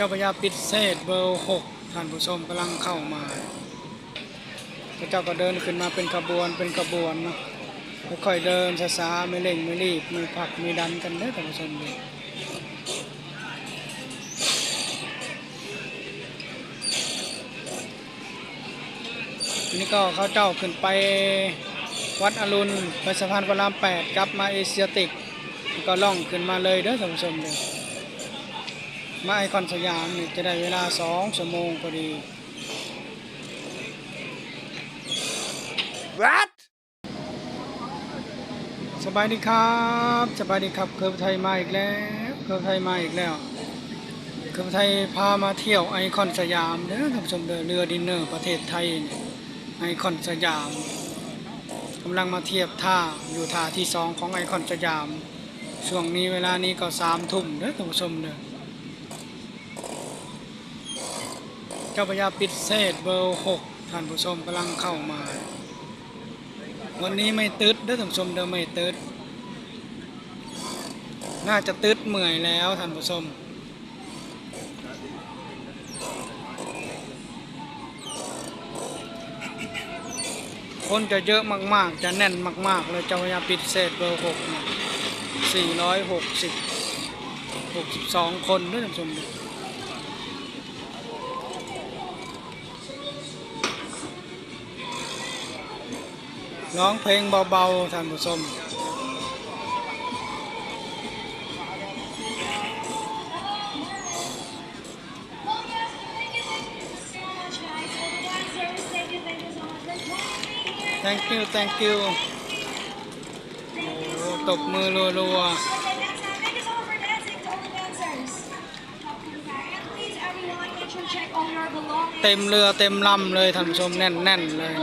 ຈົ້າພະຍາປິດເສດເບີຫົກ ທ່ານຜູ້ຊົມກຳລັງເຂົ້າມາ. ເຂົາເຈົ້າກໍເດີນຂຶ້ນມາເປັນຂະບວນ ເປັນຂະບວນເນາະ, ຄ່ອຍໆເດີນຊ້າໆ ໄມ່ເລັ່ງໄມ່ລີບ ໄມ່ພັກໄມ່ດັນກັນເດີທ່ານຜູ້ຊົມເດີ. ອັນນີ້ກໍເຂົາເຈົ້າຂຶ້ນໄປວັດອະລຸນ ໄປສະພານພະລາມແປດ ກັບມາເອເຊຍຕິກ ແລ້ວກໍລ່ອງຂຶ້ນມາເລີຍເດີທ່ານຜູ້ຊົມເດີ. ມາໄອຄອນສະຫຍາມນີ້ຈະໄດ້ເວລາສອງຊົ່ວໂມງພໍດີ. ສະບາຍດີຄັບ ສະບາຍດີຄັບ ເຄີບໄທມາອີກແລ້ວ ເຄີບໄທມາອີກແລ້ວ ເຄີບໄທພາມາທ່ຽວໄອຄອນສະຫຍາມເດີທ່ານຜູ້ຊົມເດີ. ເຮືອດິນເນີປະເທດໄທນີ້ ໄອຄອນສະຫຍາມ ກຳລັງມາທຽບທ່າ ຢູ່ທ່າທີສອງຂອງໄອຄອນສະຫຍາມ. ຊ່ວງນີ້ເວລານີ້ກໍສາມທຸ່ມເດີທ່ານຜູ້ຊົມເດີ. ເຈົ້າພະຍາປິດເສດເບີຫົກ ທ່ານຜູ້ຊົມກຳລັງເຂົ້າມາ. ວັນນີ້ໄມ່ຕຶດເດີທ່ານຜູ້ຊົມເດີ ໄມ່ຕຶດ. ໜ້າຈະຕຶດເມື່ອຍແລ້ວທ່ານຜູ້ຊົມ. ຄົນຈະເຍີະມາກໆ ຈະແໜ້ນມາກໆເລີຍ. ເຈົ້າພະຍາປິດເສດເບີຫົກນີ້ ສີ່ຮ້ອຍຫົກສິບ ຫົກສິບສອງຄົນເດີທ່ານຜູ້ຊົມເດີ. ຮ້ອງເພງເບົາໆ ທ່ານຜູ້ຊົມ. Thank you, thank you. ໂອ້ ຕົບມືລັວໆ. ເຕັມເຮືອເຕັມລຳເລີຍທ່ານຜູ້ຊົມ ແໜ້ນໆເລີຍ.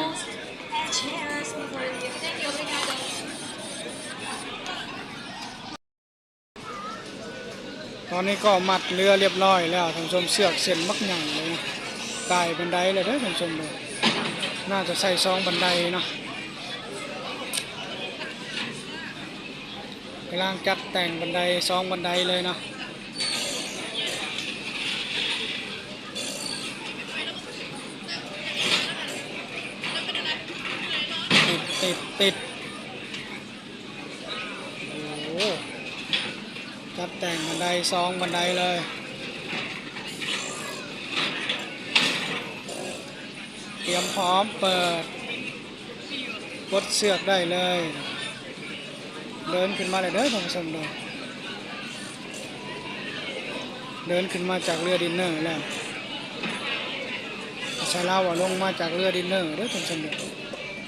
ຕອນນີ້ກໍມັດເຮືອລຽບຮ້ອຍແລ້ວທ່ານຜູ້ຊົມ ເຊືອກເສັ້ນບັກໃຫຍ່ເລີຍນະ. ກາຍບັນໄດແລ້ວເດີທ່ານຜູ້ຊົມເດີ. ໜ້າຈະໃສ່ສອງບັນໄດເນາະ. ກຳລັງຈັດແຕ່ງບັນໄດ ສອງບັນໄດເລີຍເນາະ. ຕິດ ຕິດ ຕິດ. ໂອ້ ຈັດແຕ່ງບັນໄດ ສອງບັນໄດເລີຍ. ຕຽມພ້ອມເປີດ ປົດເຊືອກໄດ້ເລີຍ. ເດີນຂຶ້ນມາແລ້ວເດີທ່ານຜູ້ຊົມເດີ. ເດີນຂຶ້ນມາຈາກເຮືອດິນເນີແລ້ວ. ສາລາວເອົາລົງມາຈາກເຮືອດິນເນີເດີທ່ານຜູ້ຊົມເດີ.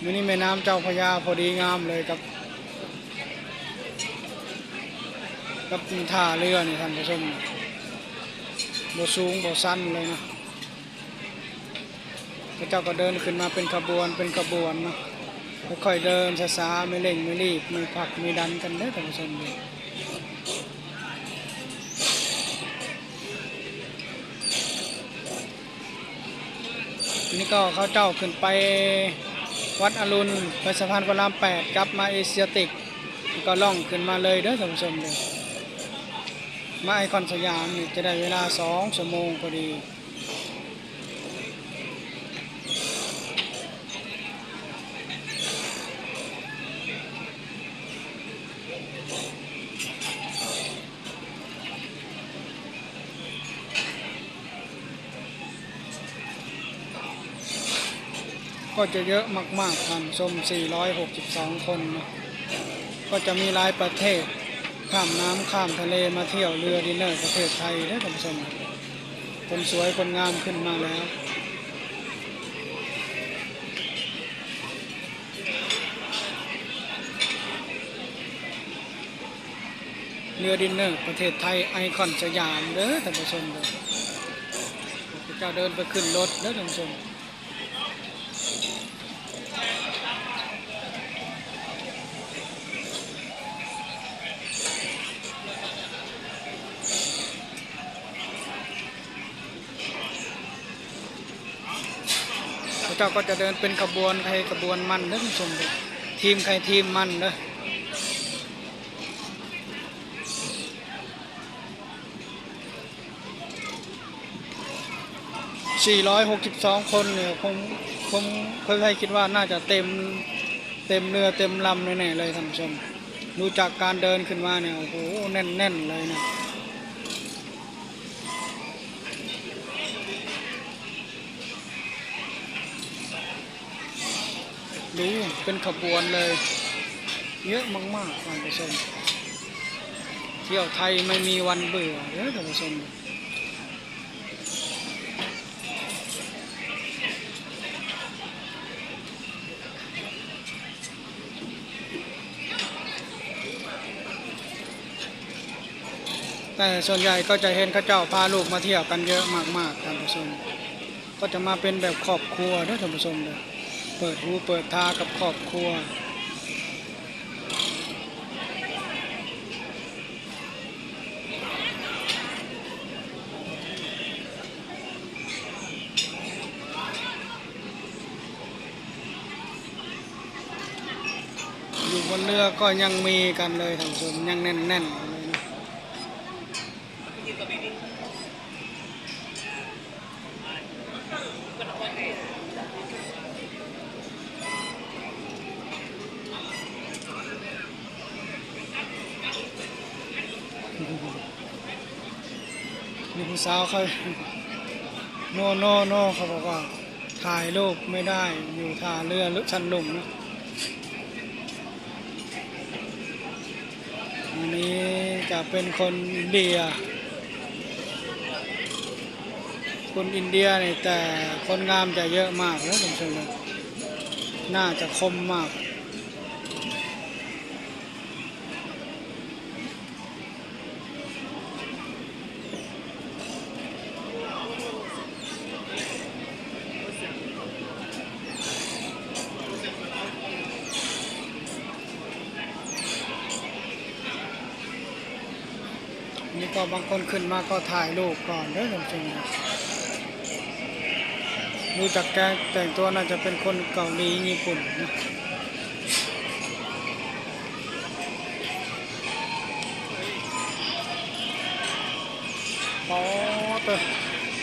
ມື້ນີ້ແມ່ນ້ຳເຈົ້າພະຍາພໍດີງາມເລີຍກັບ ກັບທ່າເຮືອນີ້ທ່ານຜູ້ຊົມ, ບໍ່ສູງບໍ່ຊັນເລີຍນະ. ເຂົາເຈົ້າກໍເດີນຂຶ້ນມາເປັນຂະບວນ ເປັນຂະບວນເນາະ, ຄ່ອຍໆເດີນຊ້າໆ ໄມ່ເລັ່ງໄມ່ລີບ ໄມ່ພັກໄມ່ດັນກັນເດີທ່ານຜູ້ຊົມເດີ. ນີ້ກໍເຂົາເຈົ້າຂຶ້ນໄປວັດອະລຸນ ໄປສະພານພະລາມແປດ ກັບມາເອເຊຍຕິກ ກໍລ່ອງຂຶ້ນມາເລີຍເດີທ່ານຜູ້ຊົມເດີ. ມາໄອຄອນສະຫຍາມນີ້ຈະໄດ້ເວລາສອງຊົ່ວໂມງພໍດີ. ກໍຈະເຍອະມາກໆ ທ່ານຜູ້ຊົມ ສີ່ຮ້ອຍຫົກສິບສອງຄົນເນາະ. ກໍຈະມີຫຼາຍປະເທດ ຂ້າມນ້ຳຂ້າມທະເລມາທ່ຽວເຮືອດິນເນີປະເທດໄທເດີທ່ານຜູ້ຊົມ. ຄົນສວຍຄົນງາມຂຶ້ນມາແລ້ວ. ເຮືອດິນເນີປະເທດໄທ ໄອຄອນສະຫຍາມເດີທ່ານຜູ້ຊົມເດີ. ເຈົ້າເດີນໄປຂຶ້ນລົດເດີທ່ານຜູ້ຊົມ. ເຂົາເຈົ້າກໍຈະເດີນເປັນຂະບວນ ໃຜຂະບວນມັນເດີທ່ານຜູ້ຊົມເດີ, ທີມໃຜທີມມັນເດີ. ສີ່ຮ້ອຍຫົກສິບສອງຄົນນີ້ ຄົງ ຄົງ ຂ້ອຍຄິດວ່າໜ້າຈະເຕັມ ເຕັມເຮືອເຕັມລຳແນ່ໆເລີຍທ່ານຜູ້ຊົມ. ດູຈາກການເດີນຂຶ້ນມານີ້ ໂອ້ໂຫ ແໜ້ນໆເລີຍນະ. ດູເປັນຂະບວນເລີຍ ເຍອະມາກໆທ່ານຜູ້ຊົມ. ທ່ຽວໄທໄມ່ມີວັນເບື່ອເດີທ່ານຜູ້ຊົມ. ແຕ່ສ່ວນໃຫຍ່ກໍຈະເຫັນເຂົາເຈົ້າພາລູກມາທ່ຽວກັນເຍອະມາກໆທ່ານຜູ້ຊົມ. ກໍຈະມາເປັນແບບຄອບຄົວເດີທ່ານຜູ້ຊົມເດີ ເປີດຫູເປີດຕາກັບຄອບຄົວ. ຢູ່ບົນເຮືອກໍຍັງມີກັນເລີຍທ່ານຜູ້ຊົມ ຍັງແໜ້ນໆກັນເລີຍນະ. ມີຜູ້ສາວເຂົາ ໂນ ໂນ ໂນ ເຂົາບອກວ່າຖ່າຍຮູບໄມ່ໄດ້ ຢູ່ທ່າເຮືອຊັ້ນລຸ່ມນະ. ອັນນີ້ຈະເປັນຄົນອິນເດຍ ຄົນອິນເດຍນີ້ ແຕ່ຄົນງາມຈະເຍອະມາກເດີທ່ານຜູ້ຊົມເດີ ໜ້າຈະຄົມມາກ. ນີ້ກໍບາງຄົນຂຶ້ນມາກໍຖ່າຍຮູບກ່ອນເດີທ່ານຜູ້ຊົມ. ດູຈາກແກງແຕ່ງຕົວໜ້າຈະເປັນຄົນເກົາຫຼີຍີ່ປຸ່ນນະ. ອໍ ເຕີ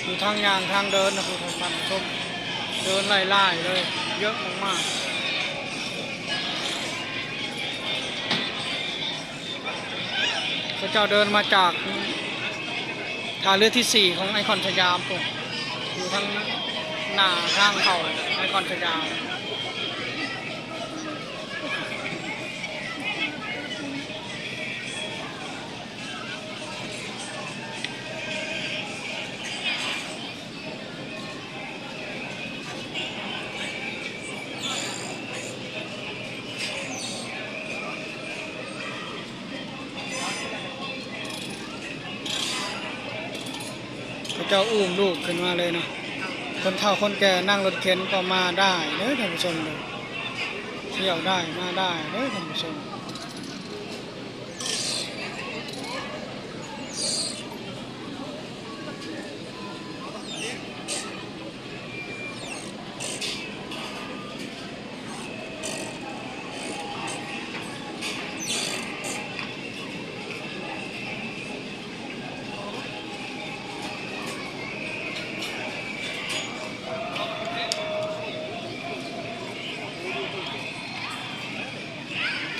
ຢູ່ທາງຍ່າງທາງເດີນນະ ຜູ້ທ່ານຜູ້ຊົມ ເດີນຫຼາຍໆເລີຍ ເຍອະມາກໆ. ເຂົາເຈົ້າເດີນມາຈາກທ່າເຮືອທີສີ່ຂອງໄອຄອນສະຫຍາມພຸ້ນ ຢູ່ທາງໜ້າທາງເຂົ້າໄອຄອນສະຫຍາມ. ເຂົາເຈົ້າອຸ້ມລູກຂຶ້ນມາເລີຍເນາະ. ຄົນເຖົ້າຄົນແກ່ນັ່ງລົດເຂັນກໍມາໄດ້ເດີທ່ານຜູ້ຊົມເດີ ທ່ຽວໄດ້ມາໄດ້ເດີທ່ານຜູ້ຊົມ.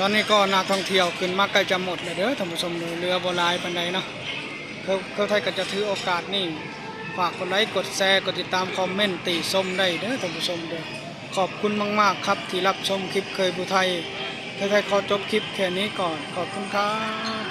ຕອນນີ້ກໍນັກທ່ອງທ່ຽວຂຶ້ນມາໃກ້ຈະໝົດແລ້ວເດີທ່ານຜູ້ຊົມເດີ ເຫຼືອບໍ່ຫຼາຍປານໃດເນາະ. ເຂົາ ເຂົາໄທກໍຈະຖືໂອກາດນີ້ ຝາກກົດໄລ ກົດແຊ ກົດຕິດຕາມ ຄອມເມັນຕິຊົມໄດ້ເດີທ່ານຜູ້ຊົມເດີ. ຂອບຄຸນມາກໆຄັບທີ່ຮັບຊົມຄລິບເຄີຍຜູ້ໄທ. ເຄີຍໄທຂໍຈົບຄລິບແຄ່ນີ້ກ່ອນ. ຂອບຄຸນຄັບ.